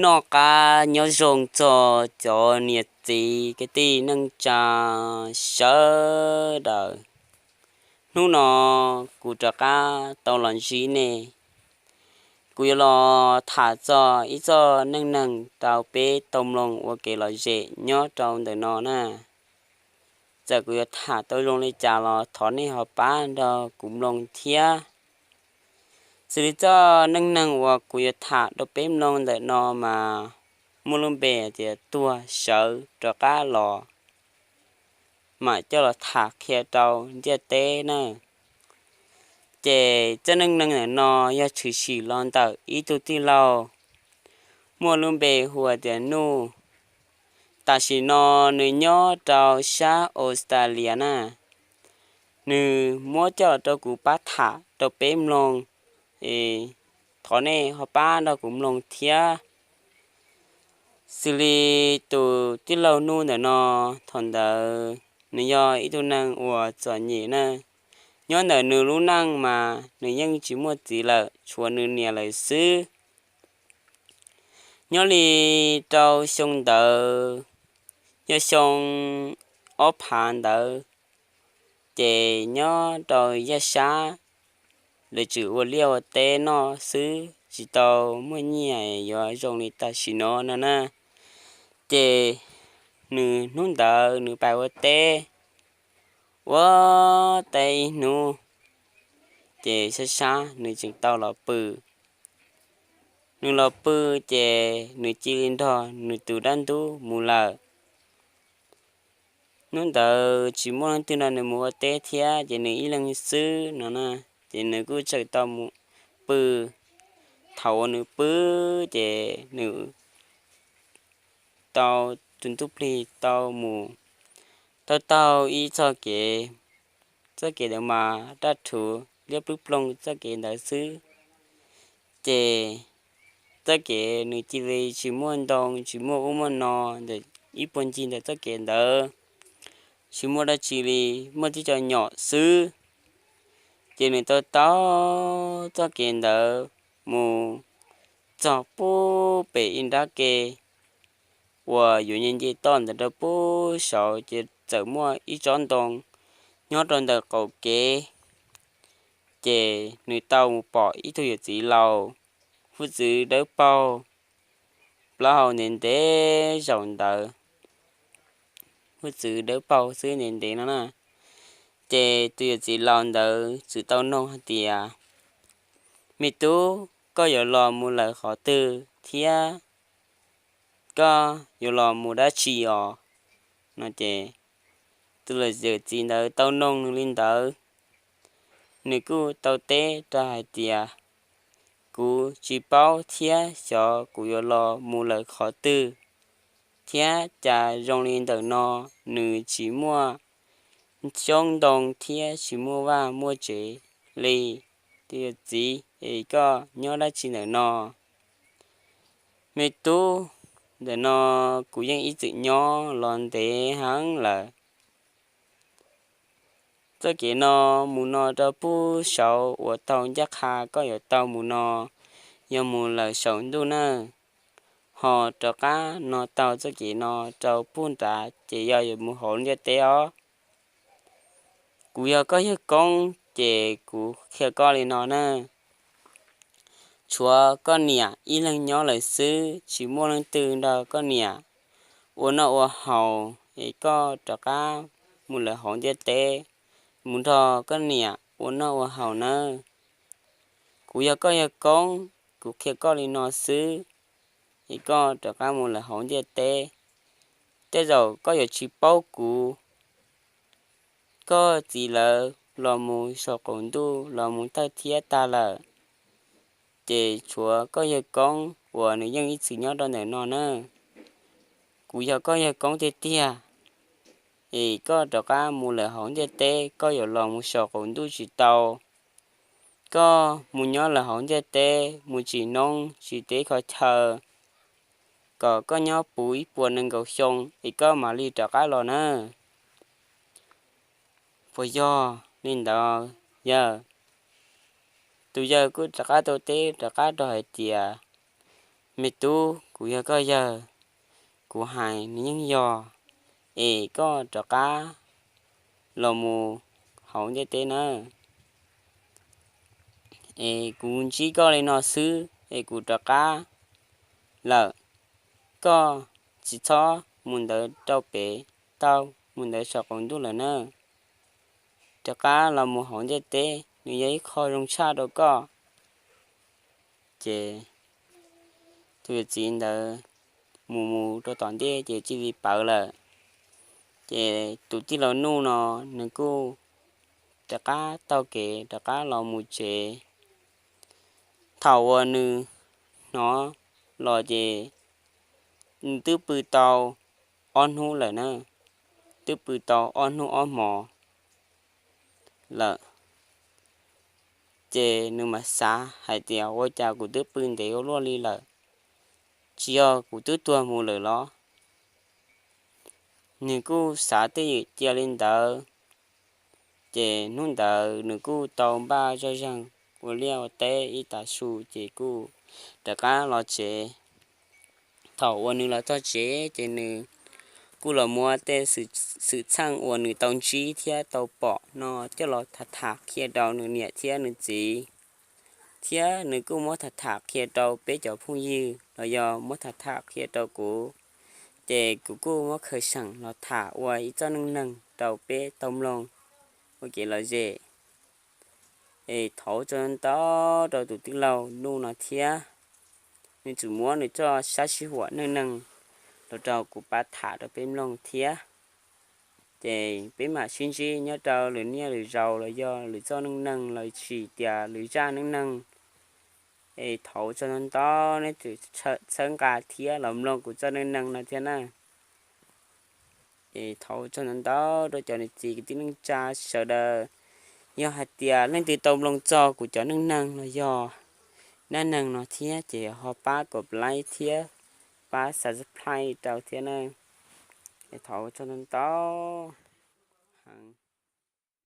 Noj qab nyob zoo txog cov niam txiv kwv tij neej tsa sawv daws. Hnub no kuv rov qab tau los ntsib nej. Kuv yuav los tham txog ib txoj neej neeg rau peb tau mloog ua kev lom zem nyob rau ntawm no na. Txawm kuv yuav tham tau zoo li cas los thov nej ho pab nrog kuv mloog thiab. Xws li txoj neej neeg uas kuv yuav tham rau peb mloog ntawm no mas muaj lub npe tias tuag sawv rov qab los, mam coj los tham qhia rau ntiaj teb na. Ces txoj neej neeg ntawm no yog tshwm sim los ntawm ib tug tij laug muaj lub npe hu tias Nuj. Tam sim no nws nyob rau sab Australia na. Nws muab coj los rau kuv pab tham rau peb mloog, es thov nej ho pab nrog kuv mloog thiab. Xws li tus tij laug Nuj ntawm no, thaum ntawd nws yog ib tug neeg uas txom nyem na. Nyob ntawm nws lub neej mas nws yeej tsis muaj txiv lawm, tshuav nws niam lawm xwb. Nyob li rau xyoo ntawd, yog xyoo ob phav ntawd, ces nyob rau yaj sab, lawv tsuas ua liaj ua teb noj xwb, tsis tau muaj nyiaj yuav zoo li tam sim no no na. Ces nws hnub ntawd nws pais ua teb, ua teb ib hnub, ces sab sab nws tseem tau los pw. Nws los pw, ces nws cia li nrog nws tus dab ntub mus lawm. Hnub ntawd tsis muaj leej twg nrog nws mus ua teb thiab, ces nws ib leeg xwb no na, ces nws kuj tseem tau mus pw. Thaum uas nws pw, ces nws tau tus ntub plig tau mus, tau taug ib txoj kev, txoj kev ntawd mas daj rhuv liab plub ploog txoj kev ntawd xwb. Ces txoj kev nws cia li tsis muaj ntoo tsis muaj ub muaj no ntawm ib puag ncig ntawm txoj kev ntawd, tsis muaj dab tsi li, muaj tib co nyom xwb. Ces nws tau taug txoj kev ntawd mus txog pub pem ib nrab ke uas yuav nce nce toj ntawd rau pub saud, ces txawm muaj ib tsob ntoo nyob rau ntawm qaum kev. Ces nws tau mus pom ib tug yawm txiv laus, hwj txwv dawb paug, plaub hau ntev ntev zaum ntawd, hwj txwv dawb paug xwb ntev ntev no na. Ces tus yawm txiv laus ntawd txawm tau nug hais tias, Me tub, koj yuav los mus lawm qhov twg thiab koj yuav los mus dab tsi os? No ces tus yawm txiv ntawd tau nug nws li ntawd, nws kuj tau teb rau hais tias, Kuv tsis paub thiab xyov kuv yuav los mus lawm qhov twg, thiab cas zoo li ntawm no nws tsis muaj xyoob ntoo thiab tsis muaj vaj muaj tsev li. Tus yawm txiv, es koj nyob dab tsi ntawm no? Me tub, ntawm no kuv yeej ib txwm nyob los ntev heev lawm. Txoj kev no mus no rau pub saud uas taug ncaj qha koj yuav tau mus no, yog mus lawm saum ntuj nawb. Ho rov qab no taug txoj kev no rau pub nrad ces yog yuav mus hauv ntiaj teb os. Kuv yog koj yawg koob ces kuv qhia koj li no na. Tshuav koj niam ib leeg nyob lawm xwb, tsis muaj leej twg nrog koj niam ua noj ua haus, es koj rov qab mus lawm hauv ntiaj teb, mus nrog koj niam ua noj ua haus nawb. Kuv yog koj yawg koob, kuv qhia koj li no xwb, es koj rov qab mus lawm hauv ntiaj teb. Tej zaum koj yuav tsis paub kuv. Koj txiv lawv los mus saum qaum ntuj los mus thawj thiab tag lawm, ces tshuav koj yawg koob uas nws yeej ib txwm nyob rau ntawm no na. Kuv yog koj yawg koob tiag tiag, es koj rov qab mus lawm hauv ntiaj teb, koj yuav los mus saum qaum ntuj tsis tau. Koj mus nyob lawm hauv ntiaj teb, mus tsim noob tsim teb kho chaw, kom koj nyob puv ib puas nees nkaum xyoo es koj mam li rov qab los nawb. Puas yog li ntawd yawg? Tus yawg kuj rov qab tau teb rov qab rau hais tias, Me tub, kuv yog koj yawg, kuv hais nws yeej yog, es koj rov qab los mus hauv ntiaj teb nawb. Es kuv ntsib koj li no xwb es kuv rov qab lawm. Koj tsis txhob mus ntawd rau pem, tau mus ntawd saum qaum ntuj lawm na. Rov qab los mus hauv ntiaj teb, nws yog ib qho zoo tshaj rau koj. Ces tus yawm txiv ntawd mus mus rau tom ntej ces cia li ploj lawm. Ces tus tij laug Nuj no nws kuj rov qab taug kev rov qab los mus tsev. Thaum uas nws hnov los ces nws twb pw tau ob hnub lawm na, twb pw tau ob hnub ob hmos lawm. Ces nws mam xav hais tias ua cas kuv twb pw ntev ua luaj li lawm, tsis yog kuv twb tuag mus lawm los? Nws kuj xav twj ywm cia li ntawd. Ces hnub ntawd nws kuj tau npaj zoj zeeg ua liaj ua teb ib tav su ces kuj rov qab los tsev. Thaum uas nws los txog tsev ces nws kuj los muab tej xwm txheej uas nws tau ntsib thiab tau pom no coj los tham tham qhia rau nws niam thiab nws txiv, thiab nws kuj muab tham tham qhia rau peb cov phooj ywg los yog muab tham tham qhia rau kuv. Ces kuv kuj muab khaws seem los tham ua ib txoj neej neeg rau peb tau mloog ua kev lom zem. Es thov ua tsaug ntau rau tus tij laug Nuj no thiab, nws tseem muab nws txoj sab sij huam neej neeg los rau kuv pab tham rau peb mloog thiab. Ces peb mam sib ntsib nyob rau lwm niaj lwm zaus los yog lwm txoj neej neeg los sis tias lwm zaj neej neeg. Es thov ua tsaug ntau ntau, neb tseem txhawb nqa thiab los mloog kuv txoj neej neeg no thiab na. Es thov ua tsaug ntau ntau rau cov niam txiv kwv tij neej tsa sawv daws. Yog hais tias leej twg tau mloog txog kuv cov neej neeg los yog dab neeg no thiab ces ho pab kom like thiab pab subscribe rau thiab na. Es thov ua tsaug ntau ntau heev.